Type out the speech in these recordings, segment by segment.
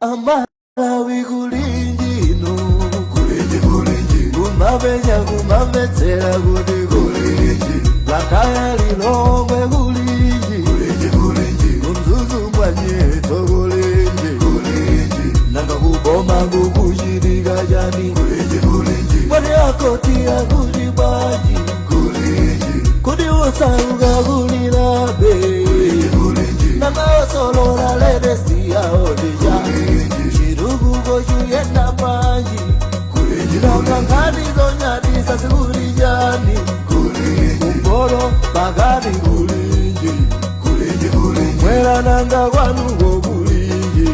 Amalawi kulinji inu, kulinji kulinji, kumapenya kumamvetsera kuti kulinji, Blantyre, Lilongwe kulinji, kulinji kulinji, kuMzuzu mwanyetso kulinji, kulinji, nanga kuboma kukuchitika chani? Kulinji kulinji, mwati akoti akuti bwanji? Kulinji, kuti usauka kulilabe? Kulinji kulinji, nanga osolola latest yaodija chitukuko chuyenda bwanji? Nanga nkhani zonyadisa zikuli chani? Kumporo pakati kulinji, mwera nanga kwanuko kulinji,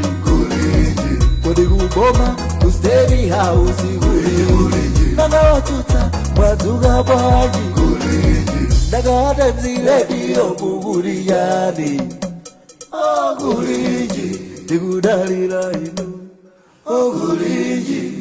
kodi kuboma ku State House kulinji, nanga watsutsa mwadzuka bwanji? Nanga Times Radio kukuli chani? Okulinji, tikudalira inu okulinji.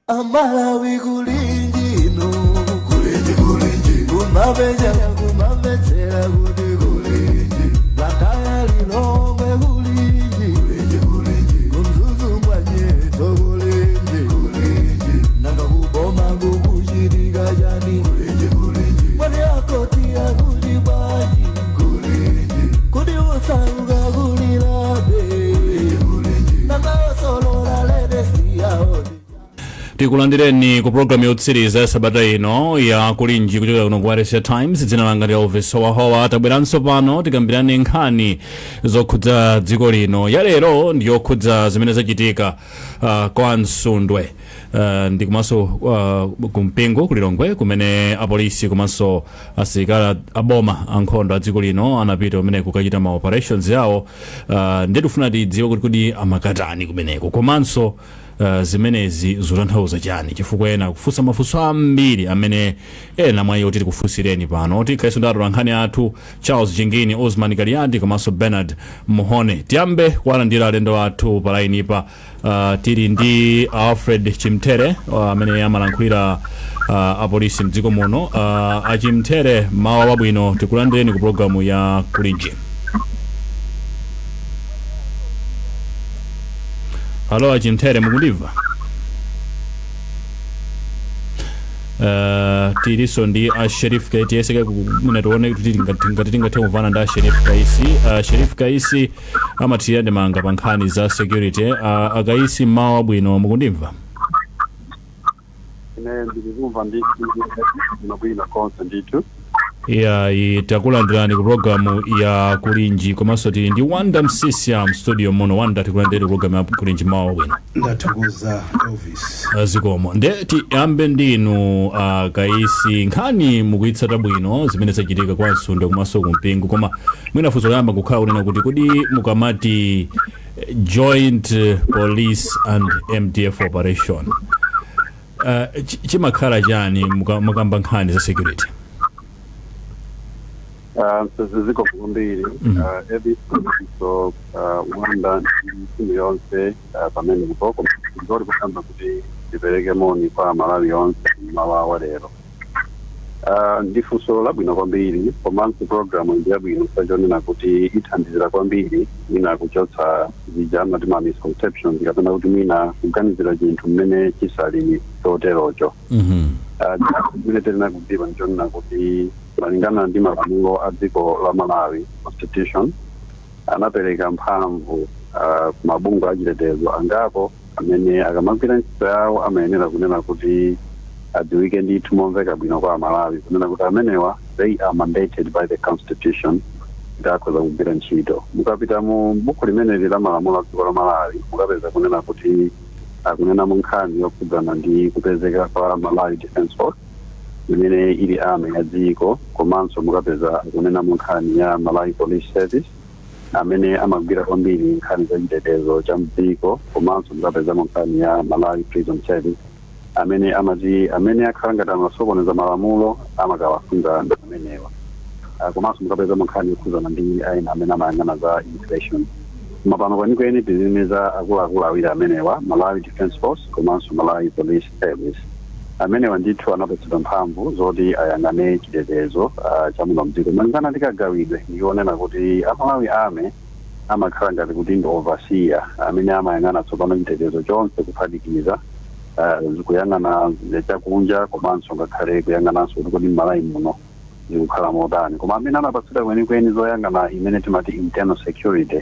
Amalawi kulinji inu, kulinji kulinji, kumapenya kumamvetsera kuti kulinji, Blantyre, Lilongwe kulinji, kulinji kulinji, kuMzuzu mwanyetso kulinji, kulinji, nanga kuboma kukuchitika chani? Kulinji kulinji, mwati akoti akuti bwanji? Kulinji, kuti usauka kulilabe? Nanga osolola latest yaodi. Tikulandireni ku programu yotsiriza ya sabata ino ya Kulinji kuchokera kuno ku RSA Times. Dzina langa ndi Elvis Howahowa. Tabweranso pano tikambirane nkhani zokhudza dziko lino. Ya lero ndi yokhudza zimene zachitika kwa Msundwe ndi komanso kumpingo kulilongwe, kumene apolisi komanso asilikali aboma ankhondo a dziko lino anapita kumene kukachita ma operations yawo. Ndiye tifuna tidziwe kuti kodi amakatani kumeneko, komanso zimenezi zotanthauza chani, chifukwa ena kufunsa mafunso ambiri amene ena mwa iwo tili kufunsireni pano. Tikhalenso ndi atolankhani athu Charles Jingini, Osman Kaliati komanso Bernard Muhone. Tiyambe kuwalandira alendo athu pa line pa. Tili ndi Alfred Chimthere amene amalankhulira apolisi mdziko muno. Achimthere, mawa wabwino, tikulandireni ku programu ya Kulinji. Halo, Achimthere, mukundimva? Tilinso ndi a Sherif Kaisi. Tiyeseke mwina tione kuti ngati tingathe kumvana ndi a Sherif Kaisi. Sherif Kaisi amathirira ndemanga pa nkhani za security. Akaisi, mmawa wabwino, mukundimva? Ine ndikukumva ndithu bwinobwino konse ndithu. Ya, takulandirani ku programu ya Kulinji. Komanso tili ndi Wanda Msisya mstudio muno. Wanda, tikulandirani ku programu ya Kulinji, mawa wabwino. Ndathokoza, Elvis. Zikomo. Nde tiyambe ndinu Kaisi. Nkhani mukuyitsata bwino, zimene zachitika kwa Msundwe komanso kumpingo, koma mwina funso loyamba kukhala kunena kuti kodi mukamati joint police and MDF operation chimakhala chani mukamba nkhani za security? Zikomo kwambiri Elvis, so Wanda ndi timu yonse pamenepo. Ndoli kuyamba kuti ndipereke moni kwa Malawi yonse mmawa wa lero. Ndi funso labwino kwambiri, komanso programu ndi yabwino sachonena kuti ithandizira kwambiri mwina kuchotsa zija amati ma misconceptions, kapena kuti mwina kuganizira chinthu mmene chisali choterocho. Chimene tiyenera kudziwa ndichonena kuti malingana ndi malamulo a dziko la Malawi, constitution anapereka mphamvu ku mabungwe achitetezo angapo amene akamagwira ntchito yawo amayenera kunena kuti adziwike ndithu momveka bwino kwa Amalawi kunena kuti amenewa they are mandated by the constitution kuti akhoza kugwira ntchito. Mukapita mu buku limeneli la malamulo a dziko la Malawi, mukapeza kunena kuti akunena mu nkhani yokhudzana ndi kupezeka kwa Malawi Defence Force imene ili army ya dziko, komanso mukapeza akunena mu nkhani ya Malawi Police Service. Amene amagwira kwambiri nkhani za chitetezo cha mdziko, komanso mukapezamo nkhani ya Malawi Prison Service, amene amati amene akhala ngati amasokoneza malamulo amakawafunga ndi amenewa. Komanso mukapezamo nkhani yokhuzana ndi ena amene amayang'ana za immigration. Koma pano kwenikweni tizine za akuluakulu awiri amenewa, Malawi Defence Force komanso Malawi Police Service. Amenewa ndithu anapatsidwa mphamvu zoti ayang'ane chitetezo cha muno mdziko malingana ndi kagawidwe. Ndionena kuti aMalawi Army amakhala ngati kuti ndi overseer amene amayang'ana tsopano chitetezo chonse, kuphatikiza kuyang'ana chakunja komanso ngakhale kuyang'ananso kuti kodi m'Malawi muno zikukhala motani. Koma amene anapatsidwa kwenikweni zoyang'ana imene timati internal security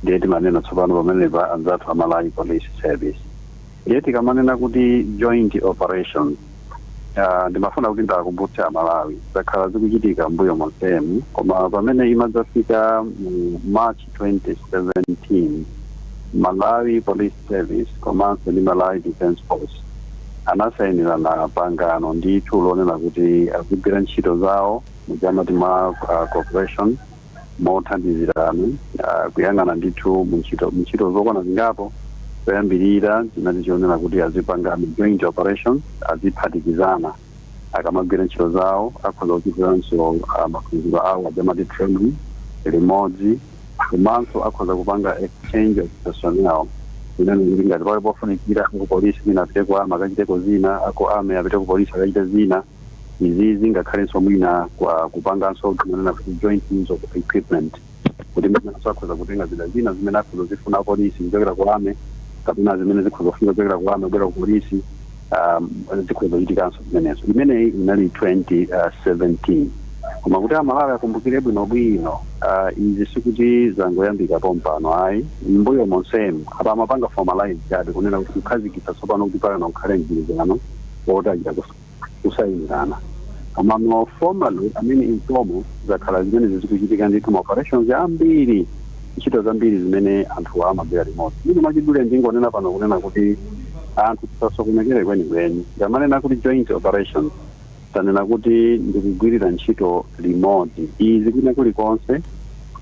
ndiye timanena tsopano pamenepa anzathu a Malawi Police Service. Ndiye tikamanena kuti joint operations, ndimafuna kuti ndakumbutse Amalawi, zakhala zikuchitika mbuyo monsemu, koma pamene imadzafika mu March 2017, Malawi Police Service komanso ndi Malawi Defence Force anasayinirana pangano ndithu lonena kuti azigwira ntchito zawo muchamati mwa cooperation, mothandizirana, kuyang'ana ndithu muntchito zokwana zingapo. Choyambirira chinali chionera kuti azipanga joint operations, aziphatikizana akamagwira ntchito zawo, akhoza kuchitiranso maphunziro awo ajamati training limodzi, komanso akhoza kupanga exchange of personnel, imene kuti ngati pali pofunikira aku polisi mwina apite ku army akachiteko zina, aku army apite ku polisi akachite zina. Izizi ngakhalenso mwina kwa kupanganso timanena kuti joint use of equipment, kuti mwinanso akhoza kutenga zida zina zimene akhoza kuzifuna apolisi kuchokera ku army, kapena zimene zikhoza kufunika kuchokera ku army kubwera ku polisi, zikhoza kuchitikanso zimenezo. Imeneyi inali 2017. Koma kuti Amalawi akumbukire bwinobwino, izi sikuti zangoyambika pompano ayi, mbuyo monsemu apa amapanga formalize chabe, kunena kuti kukhazikitsa tsopano kuti pano kukhale mgwirizano woti achita kusayinirana. Koma no, formally, I mean informal, zakhala zimene zikuchitika ndithu, ma operations ambiri, ntchito zambiri zimene anthu amagwira limodzi. Ino mwachidule ndingonena pano kunena kuti anthu tisasokonekere kwenikweni. Ngamanena kuti joint operations, tanena kuti ndikugwirira ntchito limodzi. Izi kwina kulikonse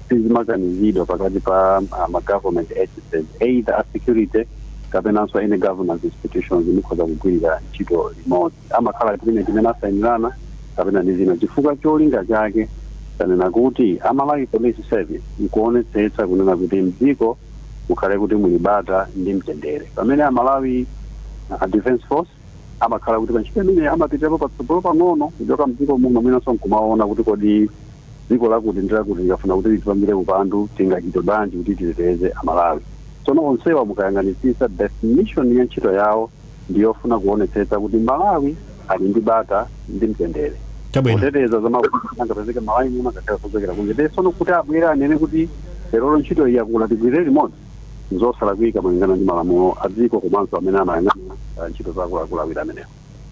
sizimakanizidwa pakati pa ma government agencies, either a security kapenanso any governance institutions, mukhoza kugwirira ntchito limodzi. Amakhala agreement imene asayinirana kapena ndi zina, chifukwa cholinga chake tanena kuti aMalawi Police Service nkuonetsetsa kunena kuti mdziko mukhale kuti muli bata ndi mtendere, pamene aMalawi Defence Force amakhala kuti pantchito imene amapitirapo patsogolo pang'ono kuchoka mdziko muno, mwinanso nkumaona kuti kodi dziko lakuti ndi lakuti likafuna kuti litipangire upandu tingachite bwanji kuti titeteze Amalawi. Tsono onsewa mukayang'anitsitsa definition ya ntchito yawo ndiyofuna kuonetsetsa kuti Malawi ali ndi bata ndi mtendere, kuteteza zamaangapezeke Malawi muno ngakhale kuchokera kunja. Tsono kuti abwere anene kuti lerolo ntchito iyi yakula, tigwirire limodzi, nzosalakwika malingana ndi malamulo a dziko komanso amene amayang'ana ntchito za akuluakulu awiri amenewo.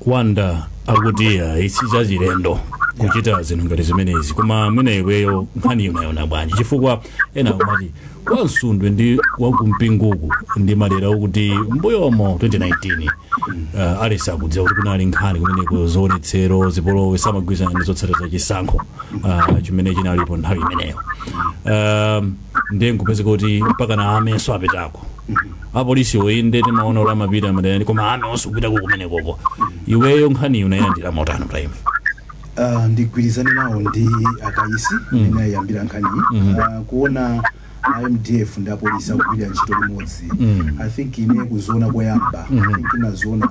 Wanda akuti isi chachilendo kuchita zinthu ngati zimenezi, koma mwina iweyo nkhani unayona bwanji? Chifukwa ena akumati kwa Msundwe ndi wakumpinguku ndi madera okuti mbuyomo 2019, alesi akudziwa kuti kunali nkhani kumeneko, zionetsero, zipolowe, samagwirizana ndi zotsatira za chisankho chimene chinalipo nthawi imeneyo. Ndiye nkupezeka kuti mpaka na amenso apitako, apolisi oyinde timaona kuti amapita madera, koma army onse kupitako kumenekoko. Iweyo nkhani unayilandira motani utayimva? Ndigwirizane nawo ndi Akaisi imene ayambira nkhaniyi. Kuona MDF ndi apolisi akugwirira ntchito limodzi, I think ine kuziona koyamba, I think inaziona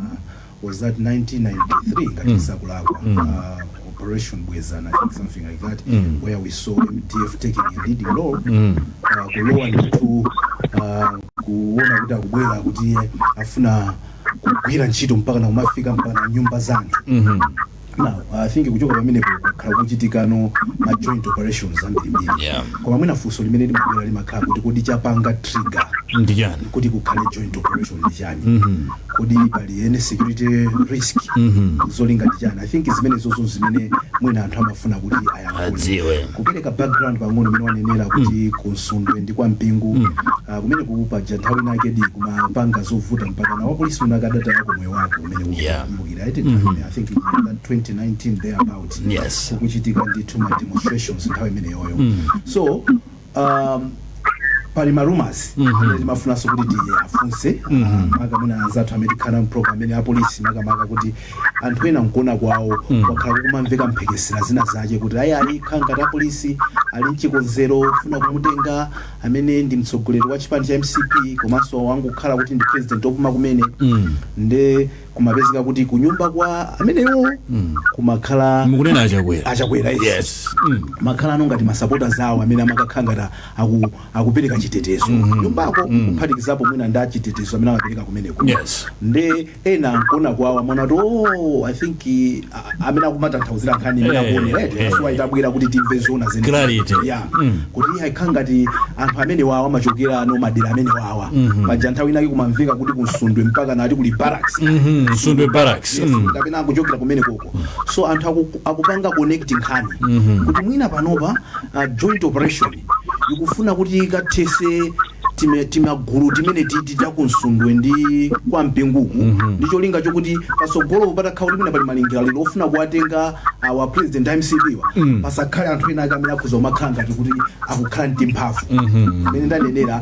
was that 1993 ngati ndisakulakwa, Operation Bwezana, I think something like that, where we saw MDF taking a leading role, kulowa ndithu, kuona kuti akubwera kuti afuna kugwira ntchito mpaka na kumafika mpaka na nyumba za anthu. Now I think kuchoka pamenepo kukhala kuchitikano ma joint operations ambirimbiri. Koma mwina funso limene limabwera limakhala kuti kodi chapanga trigger ndi chani kuti kukhale joint operation ndi chani? Kodi pali any security risk? Zolinga ndi chani? I think zimene zozo zimene mwina anthu amafuna kuti ayankhule, adziwe. Kupereka background pang'ono imene wanenera kuti kuNsundwe ndi kwa Mpingu, kumene kupaja nthawi inake di kumapanga zovuta mpaka na wapolisi unakadatayako moyo wako kumene. Kumbukira iti nthawi, I think in that 2019 thereabout, kukuchitika ndithu ma demonstrations nthawi imeneyoyo. So Pali ma rumors amene timafunanso kuti tiafunse makamuna anzathu amene tikhala mprogram amene apolisi, makamaka kuti anthu ena nkuona kwawo kwakhala kukumamveka mphekesera zina zake kuti ayi, ali khala ngati apolisi ali mchikonzero funa kumutenga amene ndi mtsogoleri wa chipani cha MCP, komanso wangokhala kuti ndi president opuma kumene. Nde kumapezeka kuti kunyumba kwa amenewo kumakhala Mukunena Achakwera? Achakwera, yes. Yes. Makhala ano ngati masupporters awo amene amakakhala ngati akupereka chitetezo nyumbako, kuphatikizapo mwina ndi achitetezo amene amapereka kumeneko. Nde ena nkuona kwawo amona kuti, oh, I think amene akumatanthauzira nkhani imene akuonera eti asuwa itabwera kuti timve zona zene. Clarity. Yeah. Kuti iye ayikhala ngati anthu amene wawa amachokera ano madera amene wawa. Paja nthawi inake kumamveka kuti kunsundwe mpaka nati kuli barracks. Nsundwe Barracks. Yes, kapena akuchokera kumene koko. So anthu akupanga connect nkhani kuti mwina panopa joint operation ikufuna kuti ikathese timagulu timene titi takunsundwe ndi kwa Mpinguku, ndi cholinga chokuti pasogolo patakhala kuti mwina pali malingaliro ofuna kuwatenga awa president a MCP wa, pasakhale anthu ena ake amene akhuza kumakhala ngati kuti akukhala ndi mphamvu. Mmene ndanenera,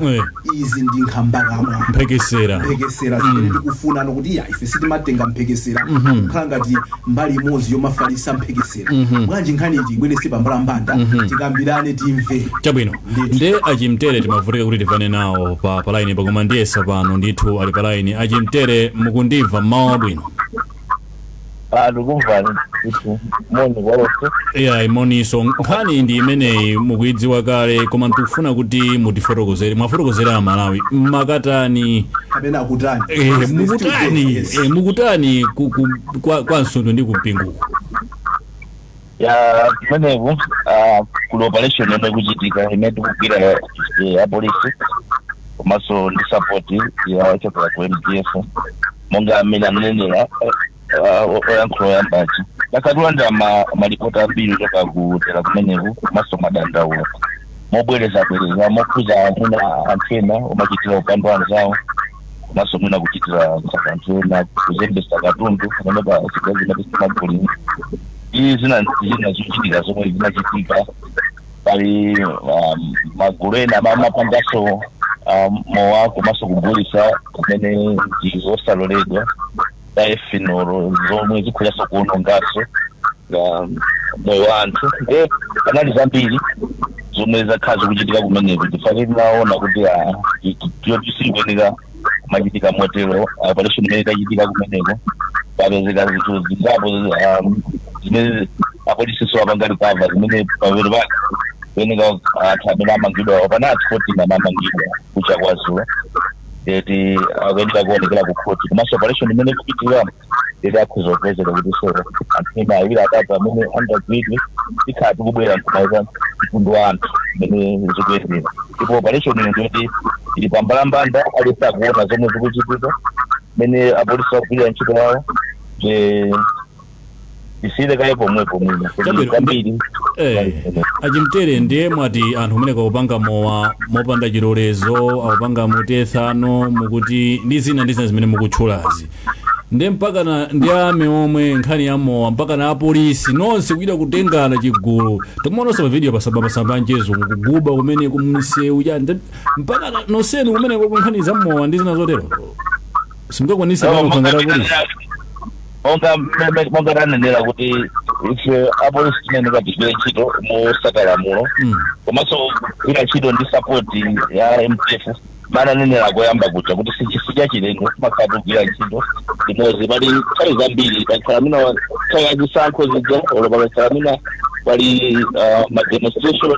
izi ndi nkhambakamwa, mphekesera, mphekesera zimene tikufuna ano kuti iya, ife sitimatenga mphekesera kukhala ngati mbali imodzi yomafalisa mphekesera. Bwanji nkhani iti ibwerese pambalambanda, tikambirane, timve. Chabwino. Ndithu. Nde Achimtere timavutika kuti tivane nawo pa line, pakoma ndiyesa pano ndithu ali pa line. Achimtere, mukundimva? Mmawa wabwino. Ah, ndikumvani ndithu. Moni kwalonse. Iya, imoniso. Nkhani ndi imeneyi, mukuidziwa kale, koma tikufuna kuti mutifotokozere, mwafotokozera Amalawi mmakatani. Kapena akutani? Mukutani? Yes. Mukutani kwa Nsundwe ndi kumpinguku? Ya, kumeneku kuli operation yomwe ikuchitika imene tikugwira apolisi komanso ndi support ya ochokera ku MDF. Monga amene ananenera oyankhula oyambachi, takatilandira malipoti ambiri kuchoka kutera kumeneku komanso madandaulo mobwerezabwereza mokhuza mwina anthu ena omachitira upandu anzawo, komanso mwina kuchitira nkhanza anthu ena, kuzembesa katundu amene pa chigawo chimene simagulini, ndi zina zina zochitika zomwe zinachitika. Pali magulu ena amapanganso mowa komanso kugulisa kumene ndi osaloledwa za ethanol, zomwe zikhozanso kuwononganso moyo wa anthu. Nde panali zambiri zomwe zakhala zikuchitika kumeneko. Chifukwa tinaona kuti yoti sikuyeneka kumachitika motero. Operation imene itachitika kumeneko, papezeka zinthu zingapo zimene apolisiso apanga recover, zimene pamene pake kuyeneka anthu amene amangidwa, pana anthu 14 amamangidwa kucha kwa zulo, eti akuyenera kuonekera ku khoti. Komanso operation imene ikupitirira, eti akhuza kupezeka kuti so anthu ena awiri, atatu amene angagwidwe, tikhala tikubwera nkumaiza mtundu wa anthu imene zikuyendera. Ndipo operation iyo ndiyoti ili pambalambanda, aliyense akuona zomwe zikuchitika, mmene apolisi akugwirira ntchito yawo. Tisiyire kaye pomwepo mwina kuti Chabwino. kwambiri. Achimtere, ndiye mwati anthu kumeneko akupanga mowa mopanda chilolezo, akupanga mutethano, mukuti ndi zina ndi zina zimene mukutchulazi. Ndiye mpakana ndi ame omwe nkhani ya mowa, mpakana apolisi nonse kuchita kutengana chigulu, tikumaonanso pa video pasamba mchezo mukuguba kumene kumsewu cha mpakana nonsenu kumeneko ku nkhani za mowa ndi zina zotero, simungakwanisa pano kukangata apolisi? Monga tanenera kuti ife apolisi timayenera tigwire ntchito mosata lamulo komanso kugwira ntchito ndi support ya MDF. Mananenera koyamba kuja kuti sichachilendo, timakhala tikugwira ntchito limodzi. Pali nthawi zambiri pakhala mina nthawi yazisankho zija, olo pakakhala mina pali ma demonstration,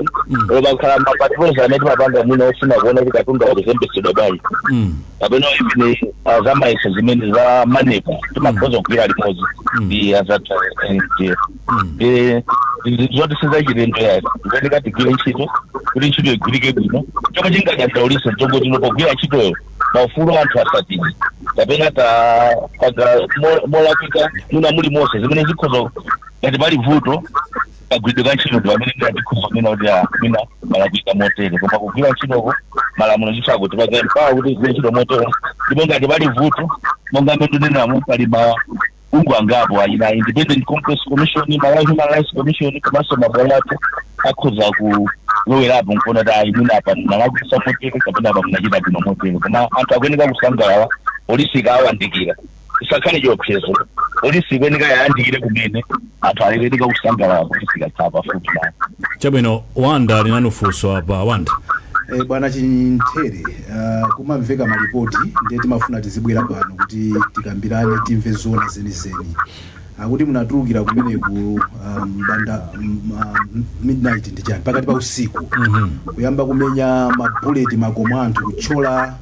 olo pakhala ma patrols amene timapanga mwina ofuna kuona kuti katundu akuzembesedwa bwanji, kapena even zamayeso zimene za MANEB, timakhoza kugwira limodzi ndi azathu MDF. Zoti sizachilendo yayi, kuyeneka tigwire ntchito kuti ntchito igwirike bwino. Chomwe chingadandaulise chongoti pogwira ntchitoyo maufulu anthu asatidwe kapena tapanga molakwika mwina muli monse zimene zikhoza ngati pali vuto kagwiridwe ka ntchito, ndi pamene mwina tikhoza kunena kuti mwina malakwika motere. Koma kugwira ntchitoko malamulo ndithu akuti mpaka kuti tigwire ntchito motero. Ndipo ngati pali vuto, monga mmene tinenamo, pali mabungwe angapo ayina Independent Complaints Commission, Malawi Human Rights Commission, komanso mabwalo athu akhoza. Lowerapo nkuona kuti ayi, mwina apa nalakwisa motere kapena apa munachita bwino motere. Koma anthu akuyeneka kusangalala polisi ikawandikira, isakhale chiopsezo. Polisi ikuyeneka yayandikire kumene anthu akuyeneka kusangalala polisi ikakhala pafupi nawo. Chabwino, Wanda ali nanu funso apa. Wanda. Bwana Chimthere, kumamveka malipoti, ndiye timafuna tizibwera pano kuti tikambirane, timve zona zenizeni. Akuti munatulukira kumeneku banda midnight ndi chani, pakati pa usiku, kuyamba kumenya mabuleti makomo anthu, kuthyola,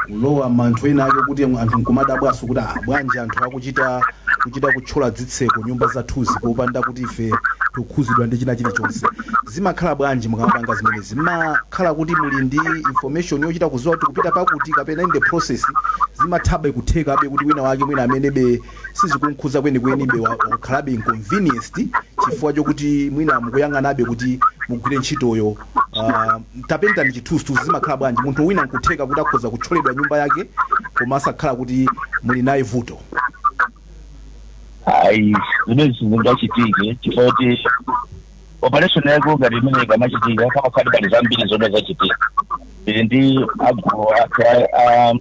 kulowa manthu ena ake, kuti anthu nkumadabwaso kuti, ah, bwanji anthu akuchita kuchita kuthyola zitseko nyumba zathuzi popanda kuti ife tikukhuzidwa ndi china chilichonse? Zimakhala bwanji mukamapanga zimenezi? Mmakhala kuti muli ndi information yochita kuziwa kuti kupita pakuti, kapena in the process zimathabe kuthekabe kuti wina wake mwina amenebe sizikunkhuza kwenikweni wakhalabe inconvenienced chifukwa chokuti mwina mukuyang'anabe kuti mugwire ntchitoyo? Tapentani chithunzithunzi, zimakhala bwanji? Munthu wina nkutheka kuti akhoza kuthyoledwa nyumba yake koma asakhala kuti muli naye vuto. Ayi, zimene zingachitike chifukwa kuti operation yako ngati imene ikamachitika, pamakhala pali zambiri zomwe zachitika. Ili ndi agulu ake a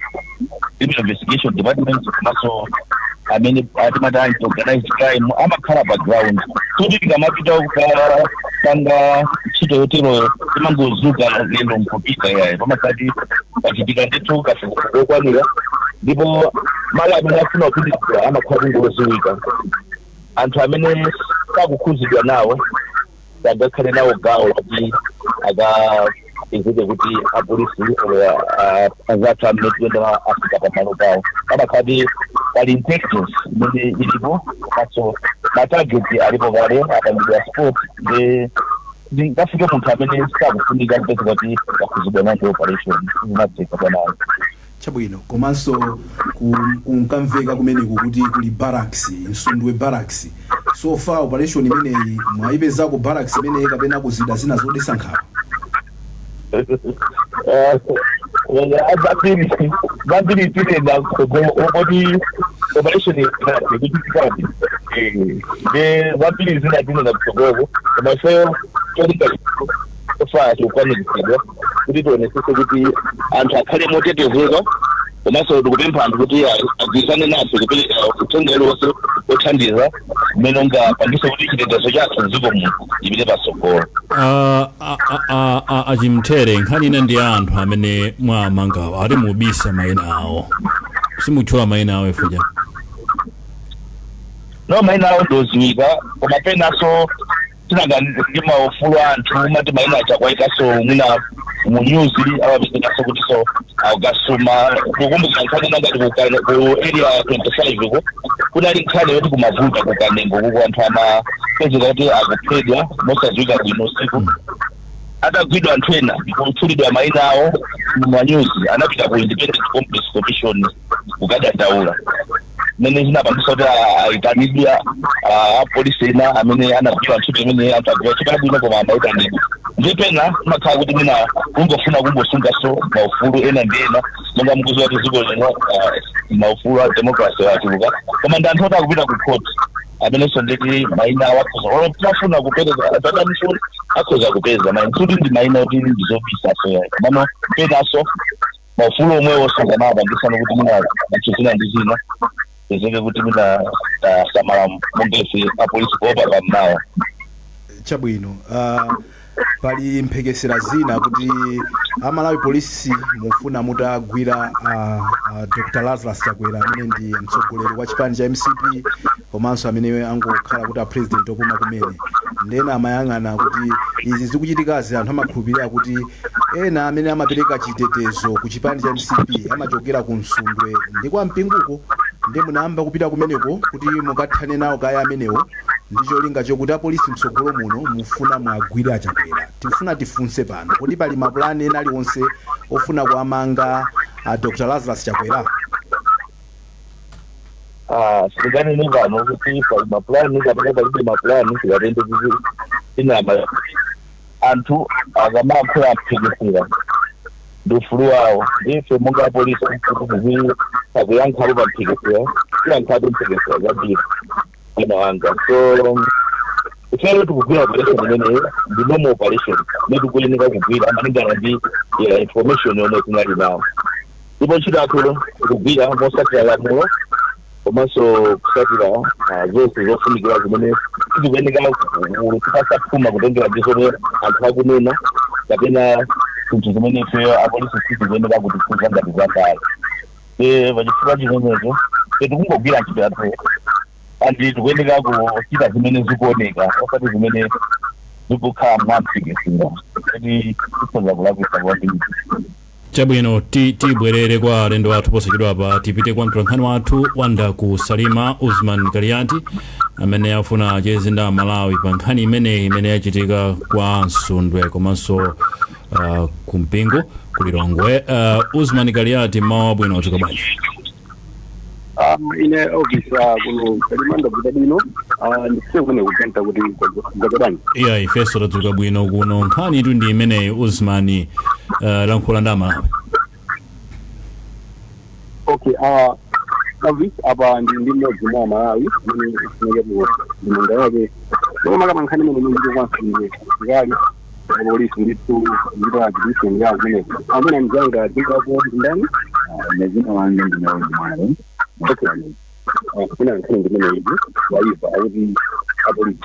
criminal investigation department, komanso amene atimati anti organized crime amakhala pa ground, kuti tikamapita kukapanga ntchito yoteroyo, timangozuka lero nkupita yayi. Pamakati pachitika ndithu kafukufuku okwanira, ndipo malo amene afuna kupititsa amakhala kungoziwika. Anthu amene sakukhuzidwa nawo sangakhale nawo gawo kuti akapezeke kuti apolisi anzathu amene tikuyenda afika pamalo pawo. Pamakhati pali intelligence imene ilipo, komanso ma target alipo kale, apangidwa spot. Ndi ngafike munthu amene sakufunika kupezeka kuti akhuzidwa nawo ndi operation, zimatheka bwanayo. Chabwino. Komanso kunkamveka kumeneku kuti kuli barracks, Msundwe Barracks. So far operation imeneyi mwayipezako barracks imeneyi kapena kuzida zina zodetsa nkhawa? Zambiri zambiri tinena kuti operation inati kuchitikadi ndi zambiri zina tinena kutsogolo, koma ifeyo cholinga chofaa chikukwaniritsidwa kuti tionesese kuti anthu akhale motetezeka. Komanso tikupempha anthu kuti agwirizane nafe kupereka uthenga uliwonse othandiza mmene ungapangise kuti chitetezo chathu mdziko muno chipite patsogolo. Achimthere, nkhani ina ndi anthu amene mwamangawo, ati mubisa mayina awo, simutchula mayina awo ifuja? No, mayina awo ndoziwika, koma penanso tinanga ndi maufulu a anthu, mati mayina achakwaikaso mwina mu news, amapezekaso kuti so akasuma. Kukumbukira nkhani ina ngati ku Area 25 ko, kunali nkhani yoti kumavuta kukanengo kuko, anthu amapezeka kuti akuphedwa mosadziwika bwino usiku. Atagwidwa anthu ena, kutchulidwa mayina awo mu news, anapita ku Independent Complaints Commission kukadandaula, mmene zinapangisa kuti ayitanidwe apolisi ena amene anagwira ntchito imene anthu agwira ntchito yabwino, koma amayitanidwa. Ndi pena imakhala kuti mwina kungofuna kungosungaso maufulu ena ndi ena, monga mukuziwa kuti dziko lino maufulu a democracy achuluka. Koma ndi anthu oti akupita ku court, amenenso nditi mayina awo akhoza, olo tinafuna kupereka tatanifuni, akhoza kupeza mayina, kuti ndi mayina oti ndizobisaso yayi. Komano penaso maufulu omwewo sangamaapangisano kuti mwina zinthu zina ndi zina pezeke kuti mwina tasamala monga ife apolisi kuopa pammawa. Chabwino. Pali mphekesera zina kuti Amalawi Polisi mufuna mutagwira Dr Lazarus Chakwera, amene ndi mtsogoleri wa chipani cha MCP, komanso amene angokhala kuti a president opuma kumene. Ndena amayang'ana kuti izi zikuchitikazi, anthu amakhulupirira kuti ena amene amapereka chitetezo ku chipani cha MCP amachokera ku Msundwe ndi kwa Mpinguko, ndi munayamba kupita kumeneko kuti mukathane nawo kaya amenewo ndi cholinga chokuti apolisi mtsogolo muno mufuna mwagwire aChakwera. Tifuna tifunse pano kuti pali mapulani ena aliwonse ofuna kuamanga a Dr Lazarus Chakwera? Sitinganene pano kuti pali mapulani kapena palibe mapulani. Tikatende kuti tinama anthu akamayankhula mphekesera ndi ufulu wawo. Ndife monga apolisi kuti tizi akuyankhapo pa mphekesera, tiyankhapo mphekesera zambiri, mwana wanga. So Ifeyo tikugwira operation imeneyo, ndi normal operation imene tikuyeneka kugwira malingana ndi information yomwe tinali nawo, ndipo ntchito yathu tikugwira mosatira lamulo komanso kusatira zonse zofunikira zimene tikuyeneka kupasa phuma kutengera ndi zomwe anthu akunena kapena zinthu zimene ifeyo apolisi sitikuyeneka kuti kuza ngati zakale. Pachifukwa chimenecho tikungogwira ntchito yathu, and tikuyeneka kuchita zimene zikuoneka, osati zimene zikukhala mwamphikisira kuti tikhoza kulakwisa kwambiri. Chabwino, tibwerere kwa alendo athu posachedwapa. Tipite kwa mtolankhani wathu Wanda ku Salima, Usman Kaliati, amene afuna acheze ndi Amalawi pa nkhani imeneyi imene yachitika kwa Msundwe komanso kumpingo kulilongwe. Usman Kaliati, mawa bwino, wadzuka bwanji? Ine ofisa kuno Salima ndadzuka bwino. Ndikusiya kumene kuganta kuti kwadzuka bwanji. Iya, ifenso tadzuka bwino kuno. Nkhani itu ndi imeneyi, Usman, lankhula ndi Amalawi. Okay, Elvis, apa ndi mmodzi mwa Malawi amene ufunekepo ndi munda yake makamaka nkhani imene imene kwa Msundwe, asilikali apolisi ndithu ndipo exhibition yawo kumeneko. Amene mzanga dzingako ndani? Dzina langa ndine Mwale. Okay, kuna nkhani ndimene izi waiva akuti apolisi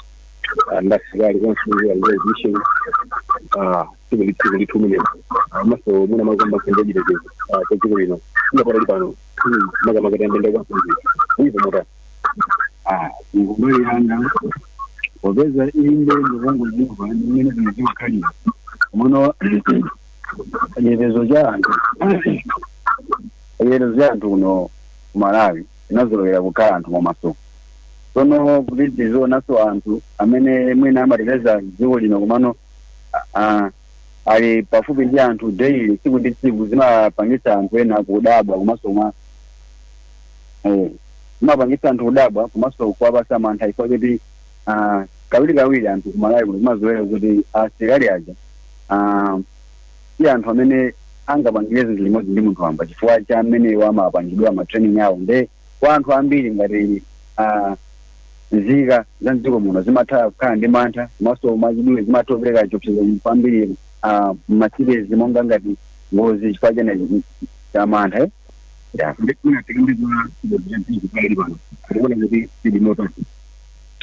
ndi asilikali kwa Msundwe ali exhibition tsiku ndi tsiku ndithu meneko, komanso muna makamba nkhani yachitetezo cha dziko lino ingapatali pano, makamaka tiyambenda kwa Msundwe, uiva motani? Kumbali yanga, popeza inde ndikungoziva ndimene zinthu zimakhalira, komano chitetezo cha anthu kuno ku Malawi tinazolowera kukhala anthu mwamasuku. Tsono kuti tizionanso anthu amene mwina amateteza dziko lino, komano ali pafupi ndi anthu daily, tsiku ndi tsiku, zimapangitsa anthu ena kudabwa, komanso mwa zimapangitsa anthu kudabwa komanso kuwapasa mantha, chifukwa choti kawiri kawiri anthu kumalawi kuno kumazolowera kuti asilikali aja si anthu amene angapangire zinthu limodzi ndi munthu wamba, chifukwa cha amene amapangidwa ma training awo. Nde kwa anthu ambiri ngati nzika za mdziko muno zimatha kukhala ndi mantha, komanso mwachidule zimatha kupereka chiopsezo kwambiri mmasitezi monga ngati ngozi, chifukwa chene cha mantha, eh? Yeah. Ndikufuna tikambiza chitetezo cha pano, tikuona kuti tili motani?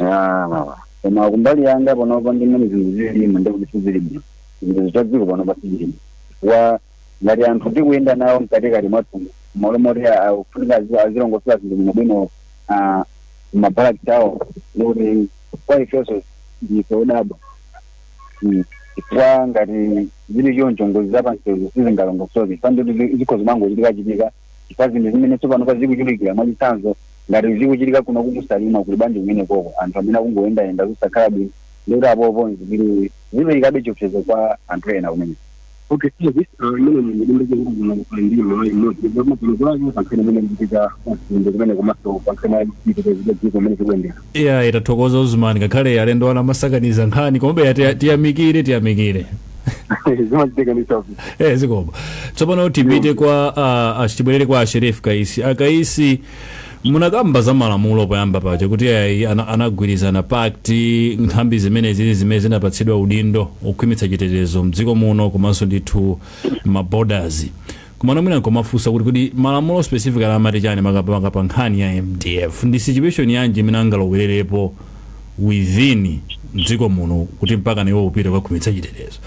Ah, koma kumbali yanga panopa ndi mmene zinthu zilimo, ndikuti sizili bwino. Zinthu za dziko panopa sizili wa ngati anthu tikuyenda nawo mkatikati mwathu, malo moti kufunika azilongosola zinthu bwinobwino mabalakisi awo, ndikuti kwa ifenso ndife odabwa, chifukwa ngati zili choncho, ngozi zapamsewu sizingalongosoke, chifukwa ndikuti zikhoza mangochitika chitika, chifukwa zinthu zimene tsopano pa zikuchitikira. Mwachitsanzo, ngati zikuchitika kuno kukusalima, kuli bwanji kumene koko anthu amene akungoyendayenda kusakhala bwino? Ndikuti apopo zili ziperekabe chiopsezo kwa anthu ena kumene. Okay, Elvis, imene ndimbe kuno ndi Malawi mmodzi maganizo ake pankhani imene ikuchitika kumene kumene, komanso pankhani ya chitetezo cha dziko imene zikuyendera. Iya, itathokoza Usman, ngakhale alendo ana amasakaniza nkhani, komabe tiyamikire, tiyamikire. Zimachitika ndi Elvis. Eh, zikomo. Tsopano tipite kwa tibwerere kwa Sherif Kaisi. Akaisi, munakamba za malamulo poyamba paja kuti ayi, anagwirizana pakti nthambi zimene zili zimene zinapatsidwa udindo okhwimitsa chitetezo mdziko muno komanso ndithu maborders. Komano mwina nkomafunsa kuti malamulo specific amati chani makamaka pa nkhani ya MDF? Ndi situation yanji imene angalowererepo within mdziko muno kuti mpaka niwo upite kukakhwimitsa chitetezo?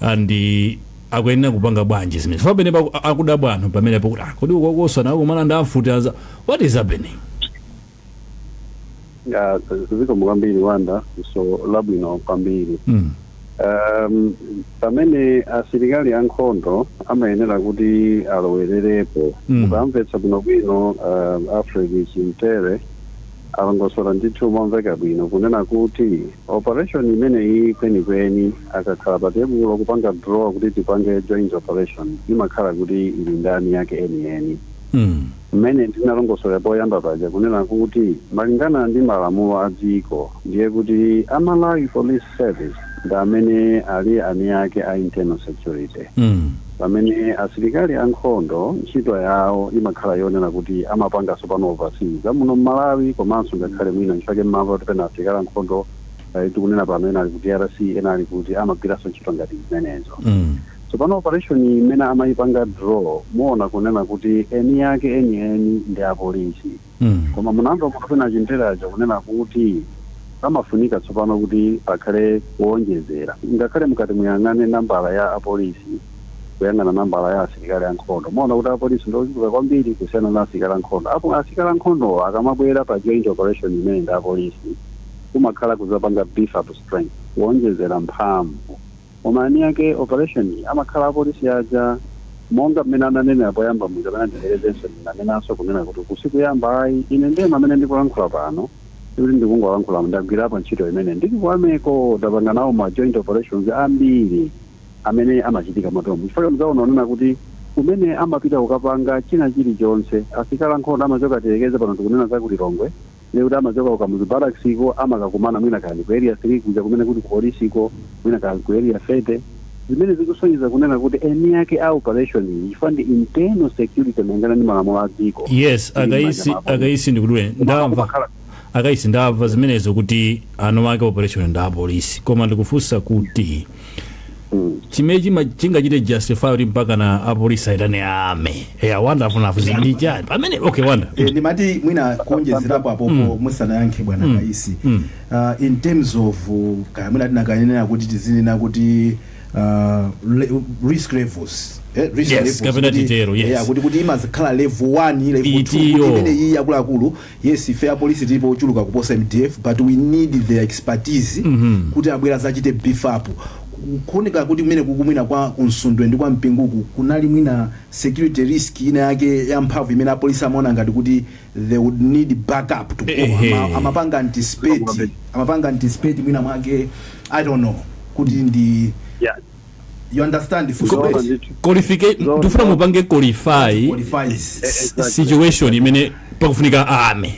Andi akuyenera kupanga bwanji zimene pamene akudabwa anthu pamenepo kuti kodi ukokosana akumana ndi afuti aza, what is happening? Ya, zikomo kwambiri Wanda, so labwino kwambiri. Pamene asilikali ankhondo amayenera kuti alowererepo, mukamvetsa bwinobwino, Alfred Chimtere alongosola ndithu momveka bwino kunena kuti operation imeneyi kwenikweni akakhala pa tebulo kupanga draw kuti tipange joint operation, imakhala kuti ili ndani yake enieni. Mmene ndinalongosola poyamba paja kunena kuti malingana ndi malamulo a dziko, ndiye kuti a Malawi Police Service ndi amene ali ani ake a internal security, pamene asilikali ankhondo ntchito yawo imakhala yonena kuti amapanganso pano overseas zamuno mmalawi, komanso ngakhale mwina nchifake mmamva kuti pena asilikali ankhondo Tikunena pano ena ali ku DRC, ena ali kuti amagwiranso ntchito ngati zimenezo. Tsopano operation imene amayipanga draw, muona kunena kuti eni yake enieni ndi apolisi. Koma munamva mutafuna chinteracho kunena kuti pamafunika tsopano kuti pakhale kuwonjezera. Ngakhale mukati muyang'ane nambala ya apolisi, kuyang'ana nambala ya asilikali ankhondo, muona kuti apolisi ndiochuluka kwambiri kusiyana na asilikali ankhondo. Apo asilikali ankhondo akamabwera pa joint operation imene ndi apolisi, kumakhala kuzapanga beef up strength, kuwonjezera mphamvu, koma eni yake operation amakhala apolisi aja. Monga mmene ananenera poyamba muja, pamene ndibwerezenso, ndinanenanso kunena kuti kusikuyamba ayi. Ine ndiye amene ndikulankhula pano, kuti ndikungolankhula, ndagwirapo ntchito imene ndili ku army ko, ndapanga nawo ma joint operations ambiri amene amachitika matomu, chifukwa mzaona onena kuti kumene amapita kukapanga china chilichonse asilikali ankhondo amachoka, tiyekeze pano tikunena za kuLilongwe, ndikuti amachoka ku Kamuzu Barracks iko, amakakumana mwina kali ku Area 3 kuja kumene kuti ku polisiko, mwina kali ku Area 30, zimene zikusonyeza kunena kuti eni yake a operation iyi, chifukwa ndi internal security malingana ndi malamulo a dziko. Yes, Akaisi. Ili Akaisi, ndikudule, ndamva. Akaisi, ndamva zimenezo kuti eni ake operation ndi apolisi, koma ndikufunsa kuti chimene chingachite justify kuti mpaka na apolisi aitane army? Eya, Wanda afuna afunse ndi chani pamene? Okay, Wanda. Ndimati mwina kuonjezerapo apopo musanayankhe bwana Kaisi, in terms of kaya mwina tinakanena kuti tizinena kuti risk levels, risk levels, Kapena titero, yes. Yeah, kuti imazikhala level 1, level 2. Itiyo. Kuti imene iyi, akuluakulu, yes, ife apolisi tilipo ochuluka kuposa MDF, but we need their expertise kuti abwera zachite beef up. Kuoneka kuti kumene kukumwina kwa kuMsundwe ndi kwa Mpinguku kunali mwina security risk ina yake ya mphamvu imene apolisi amaona ngati kuti they would need backup to go. Amapanga anticipate mwina mwake, I don't know kuti ndi you understand funso? Zoona Right? ndithu. Qualification, ndifuna mupange qualify Qualifies. Exactly. situation imene pakufunika army.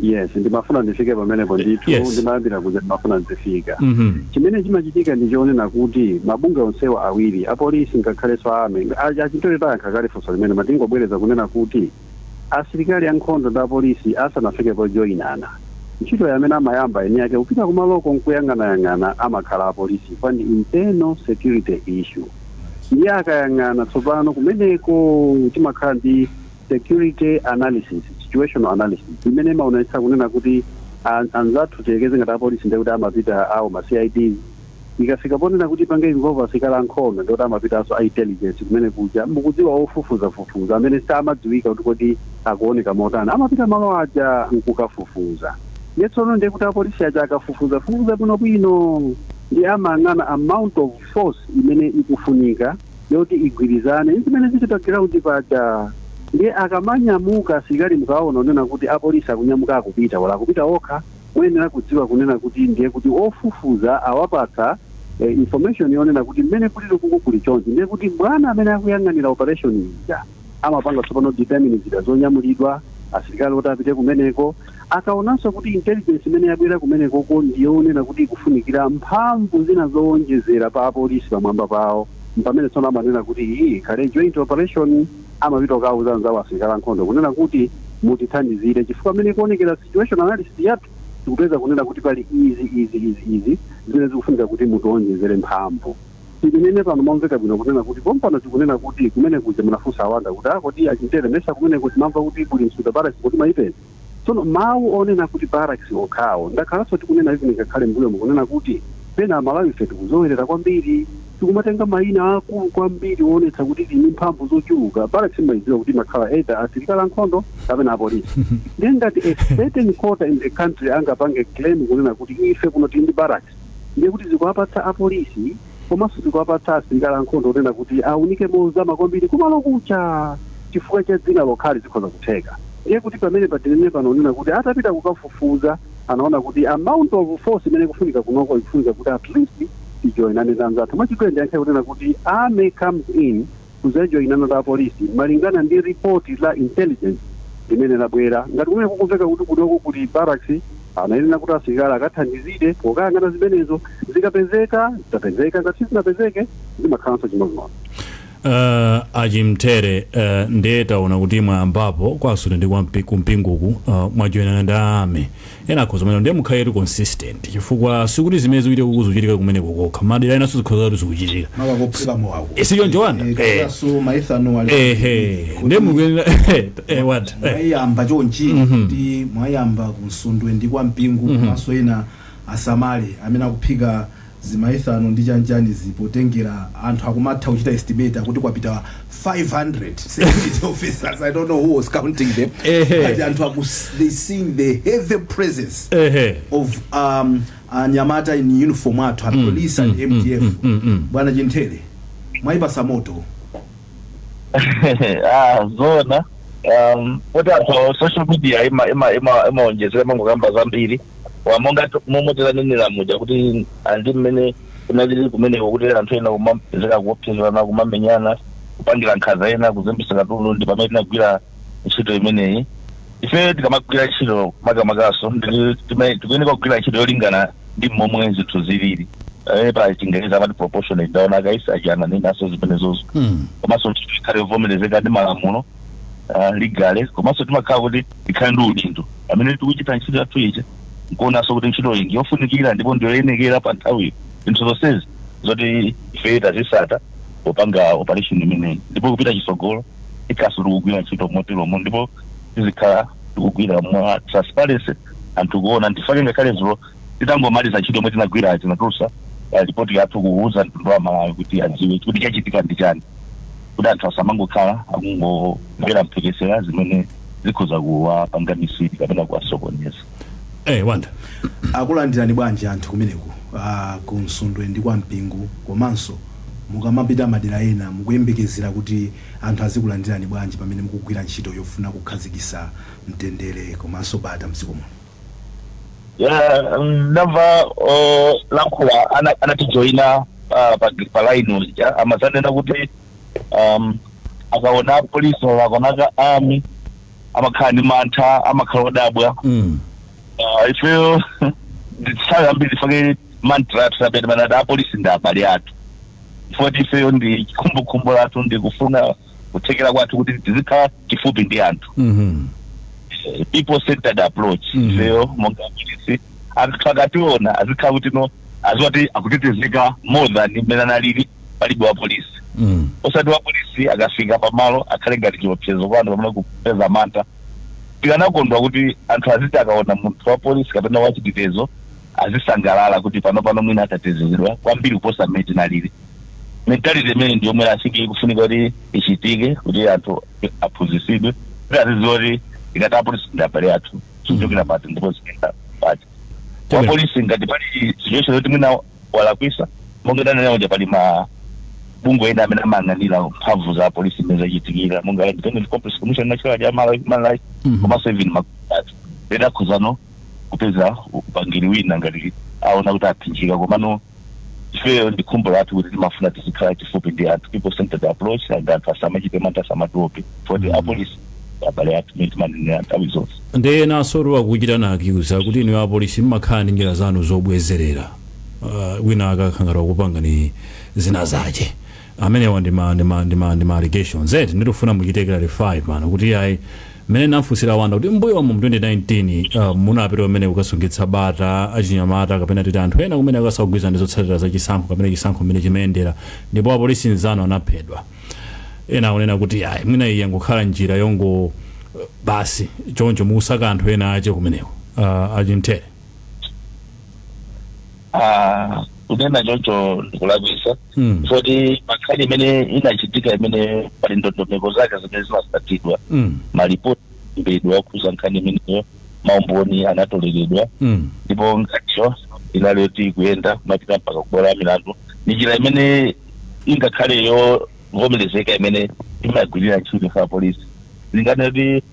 Yes, ndimafuna ndifike pamenepo ndithu. Ndimayambira kuja, ndimafuna ndifika. Chimene chimachitika ndi chonena kuti mabungwe onsewa awiri, apolisi ngakhalenso army, achintole tayankha kale funso limene matingobwereza kunena kuti asilikali ankhondo ndi apolisi asanafike pojoyinana, ntchito yamene amayamba eni yake kupita kumaloko nkuyang'anayang'ana amakhala apolisi, pa ndi internal security issue. Ndiye akayang'ana tsopano kumeneko timakhala ndi security analysis, situational analysis imene imaonetsa kunena kuti anzathu, tiyekeze ngati apolisi, ndiye kuti amapita awo ma CIDs. Ikafika ponena kuti pange involve asilikali ankhondo, ndikuti amapitanso a intelligence kumene kuja, mukudziwa, ofufuzafufuza amene samadziwika kuti kodi akuoneka motani, amapita malo aja nkukafufuza. Ndiye tsono ndiye kuti apolisi aja akafufuza fufuza bwinobwino, ndi amayang'ana amount of force imene ikufunika yoti igwirizane ndi zimene zili pa ground paja. Ndiye akamanyamuka asilikali, mukaona unena kuti apolisi akunyamuka akupita, wala akupita okha, muyenera kudziwa kunena kuti ndiye kuti ofufuza awapatsa information yonena kuti mmene kulili kuku kuli chonchi. Ndiye kuti bwana amene akuyang'anira operation ija amapanga tsopano determine zida zonyamulidwa, asilikali oti apite kumeneko. Akaonanso kuti intelligence imene yabwera kumenekoko ndiyonena kuti ikufunikira mphamvu zina zowonjezera pa apolisi pamwamba pawo, pamene tsono amanena kuti iyi ikhale joint operation. Amapita kukauza anzawo asilikali ankhondo kunena kuti mutithandizire, chifukwa amene ikuonekera situation analysis yathu, tikupeza kunena kuti pali izi, izi, izi, izi zimene zikufunika kuti mutiwonjezere mphamvu. Tikunene pano momveka bwino kunena kuti pompano tikunena kuti kumene kuja munafunsa awanda kuti akoti achintere mesa kumene kuti mamva kuti kuli Msuta Barracks, kuti mayipeza. Tsono mawu onena kuti barracks okhawo, ndakhalanso tikunena ivi ngakhale mbuyo mukunena kuti pena Amalawi ife tikuzowerera kwambiri, tikumatenga mayina akulu kwambiri oonetsa kuti tili ndi mphamvu zochuluka. Barracks imayidziwa kuti imakhala either asilikali ankhondo kapena apolisi. Ndiye ngati a certain quarter in the country angapange claim kunena kuti ife kuno tili ndi barracks, ndiye kuti zikuwapatsa apolisi komanso zikuwapatsa asilikali ankhondo kunena kuti aunike mozama kwambiri kumalo kucha chifukwa cha dzina lokhali zikhoza kutheka. Ndiye kuti pamene patinene pano unena kuti atapita kukafufuza anaona kuti amount of force imene ikufunika kunoko ikufunika kuti at least tijoinane ndi anzathu. Mwachidule ndiyankhe kunena kuti army comes in kuzajoinana ndi apolisi malingana ndi report la intelligence limene labwera. Ngati kumene kukumveka kuti kunoko kuli barracks, anayenera kuti asilikali akathandizire pokayang'ana zimenezo. Zikapezeka, zitapezeka; ngati sizinapezeke, zimakhalanso chimodzimodzi. Achimtere, ndiye taona kuti mwayambapo kwasule ndi kumpinguku, mwajoyinana ndi ame ena akhoza mene, ndiye mukhaletu consistent, chifukwa sikuti zimene zikuchitika kuku zikuchitika kumeneko kokha, madera enanso zikhoza kuti zikuchitika. Makakopheka mowako. Sichoncho, Wanda? So ma ethanol ali Ehe, ndiye mukuyenera what Mwayamba chonchi kuti mwayamba kunsundwe ndi kwa Mpingu, komanso ena asamale amene akuphika zima ethanol ndi chanchani zipotengera anthu akumatha kuchita estimate akuti kwapita 500 security officers. I don't know who was counting them, but anthu they seeing the heavy presence of anyamata in uniform athu a police and MDF. Bwana Chintere, mwayipasa moto. Ah, zona kuti anthu social media imaonjezera mangokamba zambiri wamonga momwe tilanenera muja kuti andi mmene kunalili kumeneko kuti anthu ena kumapezeka kuopsezana, kumamenyana, kupangira nkhanza ena, kuzembesa katundu, ndi pamene tinagwira ntchito imeneyi. Ife tikamagwira ntchito makamakaso tikuyeneka kugwira ntchito yolingana ndi momwe zinthu zilili. Pa Chingereza amati proportionate. Ndaona akaisi achana nenaso zimenezozo. Komanso ntchito ikhale yovomerezeka ndi malamulo, legally. Komanso timakhala kuti tikhale ndi udindo amene tikuchita ntchito yathu ija, nkuonanso kuti ntchito iyi yofunikira ndipo ndiyoyenekera pa nthawiyo. Zinthu zonsezi zoti ife tazisata popanga operation imeneyi, ndipo kupita chitsogolo ikhaso tikugwira ntchito moteromo, ndipo tizikhala tikugwira mwa transparency, anthu kuona. Ndifake ngakhale zulo titangomaliza ntchito yomwe tinagwira, tinatulutsa ripoti yathu kuuza mtundu wa Malawi kuti adziwe kuti chachitika ndi chani, kuti anthu asamangokhala akungomvera mphekesera zimene zikhoza kuwapanga misiri kapena kuwasokoneza. Wanda. Akulandirani bwanji anthu kumeneku, ku Msundwe ndi kwa Mpingu? Komanso mukamapita madera ena, mukuyembekezera kuti anthu azikulandirani bwanji pamene mukugwira ntchito yofuna kukhazikitsa mtendere komanso bata mdziko muno? Ya, ndamva lankhula anatijoyina pa line uja amazanena kuti akaona polisi or akaona ka army amakhala ndi mantha, amakhala odabwa. Ifeyo nthawi ambiri fake mantra athu sapete manati apolisi ndi abale athu, chifukwa ifeyo ndi chikhumbokhumbo lathu, ndi kufuna kuthekera kwathu kuti tizikhala chifupi ndi anthu. People centered approach. Ifeyo monga polisi, anthu akationa azikhala kuti no, aziwa kuti akutetezeka more than mmene analili palibe wa polisi. Osati wa polisi akafika pamalo akhale ngati chiopsezo kwa anthu pamene kupeza mantha. Tikanakondwa kuti anthu aziti akaona munthu wa polisi kapena wachitetezo azisangalala kuti pano pano mwina atatetezedwa kwambiri kuposa mmene tinalili. Mentality imene ndi yomwe asiki ikufunika kuti ichitike, kuti anthu aphunzitsidwe kuti azidziwa kuti ikati apolisi ndi abale athu, zikuchokera pati ndipo zikuyenda pati. Wa polisi ngati pali situation yoti mwina walakwisa, monga tanena uja, pali ma bungwe ena amene amayang'anira mphamvu za polisi imene zachitikira, monga Independent Complaints Commission, National ya Malawi Human Rights, komanso even makhoti ena akhozano kupeza upangiri wina ngati aona kuti aphinjika. Komano ifeyo ndi khumbo lathu kuti timafuna tizikhala chifupi ndi anthu, people centered approach, and anthu asamachite mantha, asamatope, foti apolisi abale athu imene timanenera nthawi zonse. Ndi enanso akuchita na accuse kuti inu apolisi mmakhala ndi njira zanu zobwezerera, wina akakhala ngati wakupanga ni zina zache. Amenewa ndi ma allegations eti, ndikufuna muchite clarify pano kuti ayi, mmene nafunsira Wanda kuti mbuyomu mu 2019 munapita kumene kukasungitsa bata achinyamata kapena titi anthu ena kumene akasagwirizana ndi zotsatira za chisankho kapena chisankho mmene chimayendera, ndipo apolisi nzanu anaphedwa. Ena akunena kuti ayi, mwina iyi yangokhala njira yongo basi choncho mukusaka anthu ena ache kumeneko, achintere. Ah, kunena choncho ndikulakwisa, foti makhali imene inachitika imene pali ndondomeko zake zimene zimasatidwa, malipoti mbedwa okhuza nkhani imeneyo, maumboni anatoleredwa, ndipo nkhaniyo inali yoti kuyenda kumapita mpaka kubwalo la milandu. Ni njira imene ingakhale yovomerezeka imene imagwirira ntchito ife apolisi. Zingane kuti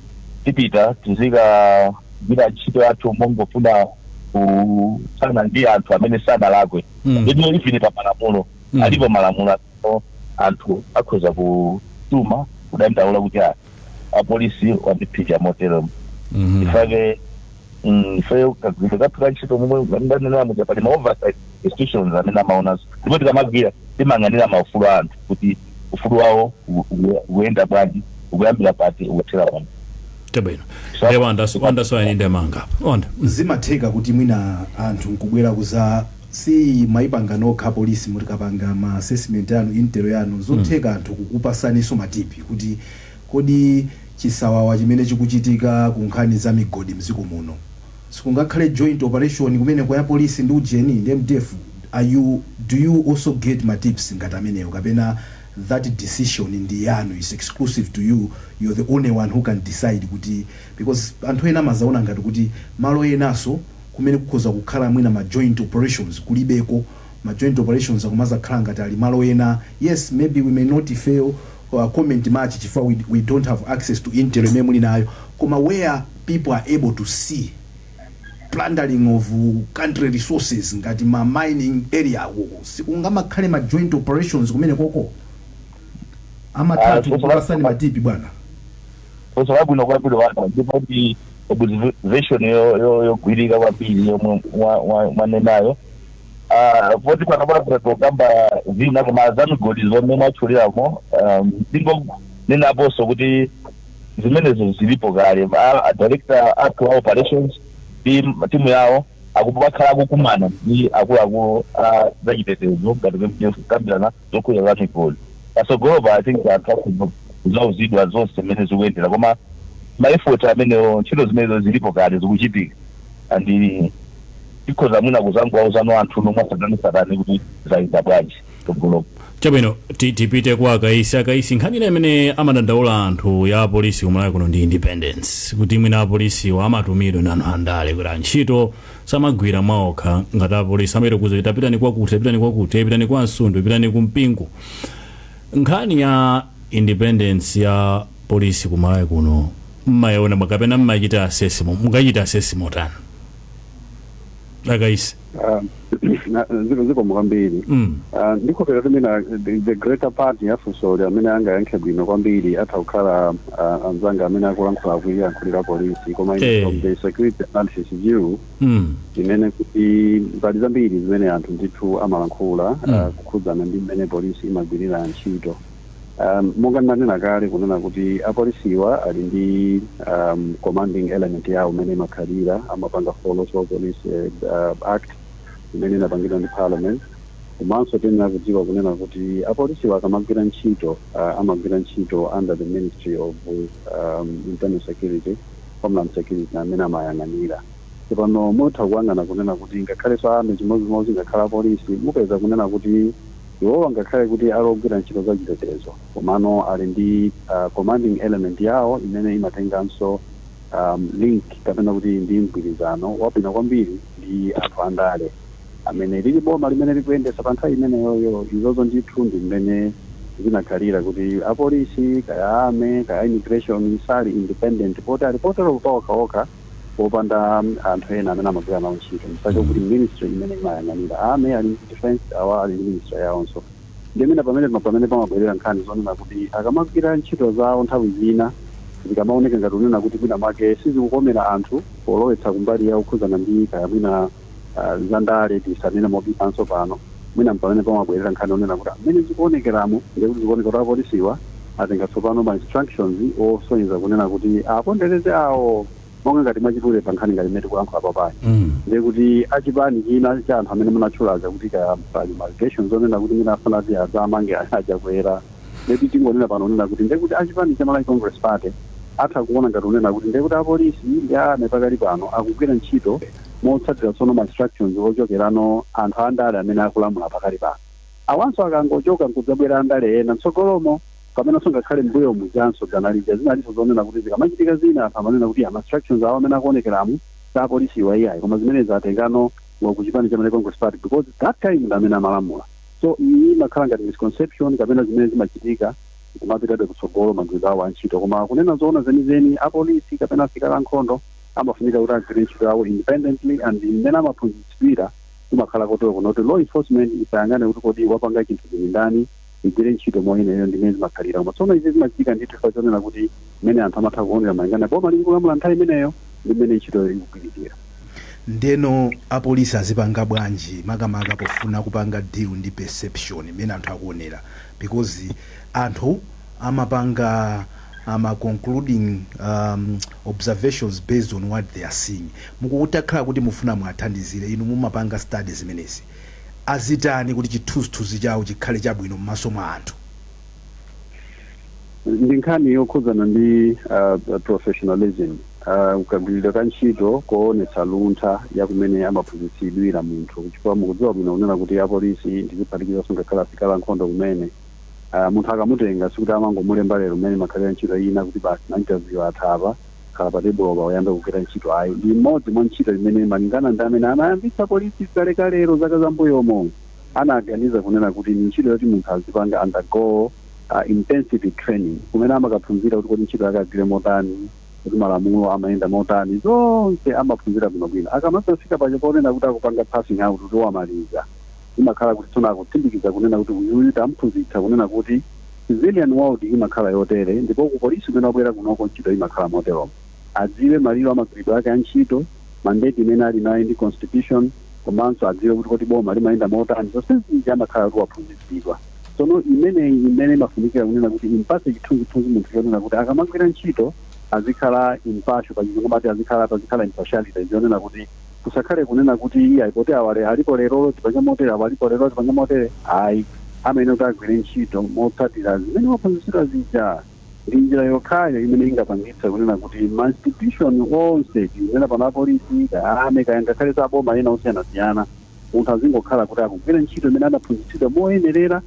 tipita tizikagwira ntchito yathu mongofuna kuthana ndi anthu amene sanalakwe. Ndipo even pa malamulo, alipo malamulo amene anthu akhoza kutuma kudandaula kuti apolisi wandiphinja motero. Ifake ife kagwiro kathu ka ntchito momwe ndanena muja, pali ma oversight institutions amene amaonanso, ndipo tikamagwira timayang'anira maufulu a anthu kuti Ufulu wawo ukuyenda bwanji, ukuyambira pati, ukuthera pati? Chabwino. Ndiye Wanda, Wanda soyani ndemanga, Wanda. Zimatheka kuti mwina anthu nkubwera kuza si mayipanga nokha polisi, mutikapanga ma assessment yanu, intel yanu, zotheka anthu kukupasaninso ma tip kuti kodi chisawawa chimene chikuchitika ku nkhani za migodi mdziko muno, sikungakhale joint operation kumene kwa polisi ndi ujeni ndi MDF? Are you do you also get ma tips ngati amenewo, kapena that decision ndi yanu, is exclusive to you, you're the only one who can decide? Kuti because anthu ena amazaona ngati kuti malo enaso kumene kukhoza kukhala mwina ma joint operations kulibeko, ma joint operations akumazakhala ngati ali malo ena. Yes, maybe we may not fail or comment much chifukwa we don't have access to intel imene muli nayo, koma where people are able to see plundering of country resources ngati ma mining area uko, sikungamakhale ma joint operations kumene koko amatatu kupasani ma tip, bwana? Funso labwino kwambiri, Wanda, ndipo ndi observation yogwirika kwambiri yomwe mwanenayo. Poti panapapita tokamba zina, koma za migodi zomwe mwatchuliramo, ndingonenaponso kuti zimenezo zilipo kale. A director athu a operations ndi timu yawo akupakhala akukumana ndi akuluakulu a zachitetezo ngati kukambirana zokhuza za migodi. Patsogolopa I think anthu akhoza kuzauzidwa zonse mmene zikuyendera, koma ma effort amenewo, ntchito zimenezo zilipo kale, zikuchitika, and tikhoza mwina kuzangowauzano anthu nomwe asatanasatane kuti zayenda bwanji tsogoloko. Chabwino, tipite kwa Akaisi. Akaisi, nkhani ina imene amadandaula anthu ya apolisi kumalawi kuno ndi independence, kuti mwina apolisiwo amatumidwa ndi anthu andale, kuti antchito samagwira mwaokha ngati apolisi, amaita kuza kuti tapitani kwakuti, tapitani kwakuti, pitani kwa Msundu, pitani kumpingo. Nkhani ya independence ya polisi kumalawi kuno mmayiona bwa, kapena mmachita assess, mukachita assess motani, Akaisi? Zikomo kwambiri. Ndikhopera kuti mina the greater part ya funsoli amene angayankhe bwino kwambiri atha kukhala anzanga amene akulankhula, akuyankhulira polisi, koma ine from the security analysis view, imene kuti mbali zambiri zimene anthu ndithu amalankhula kukhudzana ndi mmene polisi imagwirira ntchito, monga ndinanena kale kunena kuti apolisiwa ali ndi commanding element yawo imene imakhalira, amapanga follow so Police Act imene inapangidwa ndi Parliament. Komanso tiyenera kudziwa kunena kuti apolisiwa akamagwira ntchito, amagwira ntchito under the Ministry of Internal Security, Homeland Security, amene amayang'anira. Tsopano mutha kuyang'ana kunena kuti ngakhalenso army chimodzimodzi, ngakhale apolisi, mupeza kunena kuti iwowa ngakhale kuti ali ogwira ntchito za chitetezo, komano ali ndi commanding element yawo imene imatenganso link kapena kuti ndi mgwirizano wabwino kwambiri ndi anthu andale amene lili boma limene likuyendetsa pa nthawi imeneyoyo. Izozo ndithu ndi mmene zinakhalira, kuti apolisi, kaya army, kaya immigration, sali independent poti ali potero paokhaokha popanda anthu ena amene amagwira nawo ntchito, msake kuti ministry imene imayang'anira army ali ndi defense, awa ali ndi ministry yawonso. Ndimene pamene pamabwerera nkhani zonena kuti akamagwira ntchito zawo, nthawi zina zikamaoneka ngati unena kuti mwina mwake sizikukomera anthu polowetsa kumbali ya kukhudzana ndi kaya mwina zandale, tisanene mobisanso pano, mwina pamene pamabwerera nkhani onena kuti amene zikuonekeramo, ndikuti zikuoneka kuti apolisiwa atenga tsopano ma instructions osonyeza kunena kuti apondereze awo, monga ngati mwachidule pa nkhani ngati imene tikuyankhula papayi, ndiye kuti achipani china cha anthu amene munatchulaza kuti kaya pali allegations onena kuti mwina afuna ati adzamange Achakwera, maybe tingonena pano onena kuti ndiye kuti achipani cha Malawi Congress Party atha kuona ngati unena kuti ndiye kuti apolisi ndi army pakali pano akugwira ntchito motsatira tsono ma instructions ochokerano anthu andale amene akulamula pakali pano. Awanso akangochoka nkudzabwera andale ena mtsogolomo, pamenenso ngakhale mbuyo mujanso dzana lija zinalinso zonena kuti zikamachitika zina anthu amanena kuti ama instructions awo amene akuonekeramu sa apolisiwa iyayi, koma zimenezi atengano kuchipani cha Malawi Congress Party because that time ndi amene amalamula. So iyi imakhala ngati misconception kapena zimene zimachitika kumapitabe kutsogolo magwirizano awo antchito. Koma kunena zoona zenizeni, apolisi kapena asilikali ankhondo amafunika kuti agwire ntchito yawo independently, and mmene amaphunzitsidwira kumakhala kotero kunoti law enforcement isayang'ane kuti kodi wapanga chinthu chini ndani, igwire ntchito moyenerera, ndimene zimakhalira. Koma tsono izi zimachitika ndithu chifukwa chonena kuti mmene anthu amatha kuonera malingana boma lili kulamula nthawi imeneyo ndi mmene ntchito ikugwiririra. Ndeno apolisi azipanga bwanji, makamaka pofuna kupanga deal ndi perception imene anthu akuonera? Because anthu amapanga ama concluding observations based on what they are seeing. Mukutakhala kuti mufuna mwathandizire, inu mumapanga study zimenezi, azitani kuti chithunzithunzi chawo chikhale chabwino m'maso mwa anthu? Ndi nkhani yokhudzana ndi professionalism, kagwiridwe ka ntchito koonetsa luntha ya kumene amaphunzitsidwira munthu, chifukwa mukudziwa bwino kunena kuti apolisi, ndiziphatikizanso ngakhale asilikali ankhondo kumene, munthu akamutenga sikuti amangomulemba lero mmene makhalira ntchito ina kuti basi, na interview athapa, khala pa tebulo pa, uyambe kugwira ntchito. Ayi, ndi imodzi mwa ntchito imene malingana ndi amene anayambitsa polisi kalekalero, zaka zambuyomo, anaganiza kunena kuti ni ntchito yoti munthu azipanga undergo intensive training, kumene amakaphunzira kuti kodi ntchito yake agwire motani, kuti malamulo amayenda motani, zonse amaphunzira bwinobwino. Akamadzafika pacho ponena kuti akupanga passing out, kuti wamaliza, imakhala kuti tsono akutsindikiza kunena kuti uyuyu tamphunzitsa kunena kuti civilian world imakhala yotere, ndipo ku polisi kumene wabwera kunoko ntchito imakhala moteromo. Adziwe maliro amagwiridwe ake a ntchito, mandate imene ali nayo ndi constitution, komanso adziwe kuti kodi boma limayenda motani. Zonse zija amakhala kuti waphunzitsidwa. Tsono imeneyi imene imafunikira kunena kuti impatse chithunzithunzi munthu chonena kuti akamagwira ntchito azikhala impartial. Pachizungu mati azikhala, pazikhala impartiality, yonena kuti kusakhale kunena kuti iye poti awale alipo lero tipange motere, awo alipo lero tipange motere. Ayi, amene kuti agwire ntchito motsatira zimene waphunzitsidwa zija ndi njira yokhayo imene ingapangitse kunena kuti ma institution onse, tikunena pano apolisi, kaya kaya ngakhale zaboma ena osiyanasiyana, munthu azingokhala kuti akugwira ntchito imene adaphunzitsidwa moyenerera,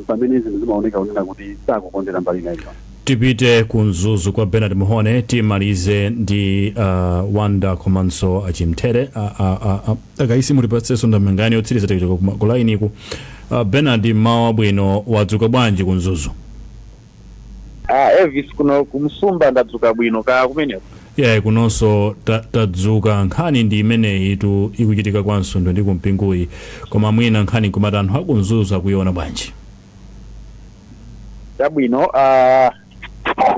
pamene zinthu zimaoneka kunena kuti sakukondera mbali ina iliyonse. Tipite ku Mzuzu kwa Bernard Muhone, timalize ndi Wanda komanso Achimthere. Akaisi, mutipatsenso ndamangani yotsiriza tikachoka ku lainiku. Bernard, mmawa bwino, wadzuka bwanji ku Mzuzu? Ah, Elvis, kuno kumsumba ndadzuka bwino, kaya kumeneko? Yeah, kunonso tadzuka. Nkhani ndi imeneyi tu ikuchitika kwa Msundwe ndi kumpinguyi, koma mwina nkhani nkumati anthu akumzuzu akuiona bwanji? Chabwino, ah,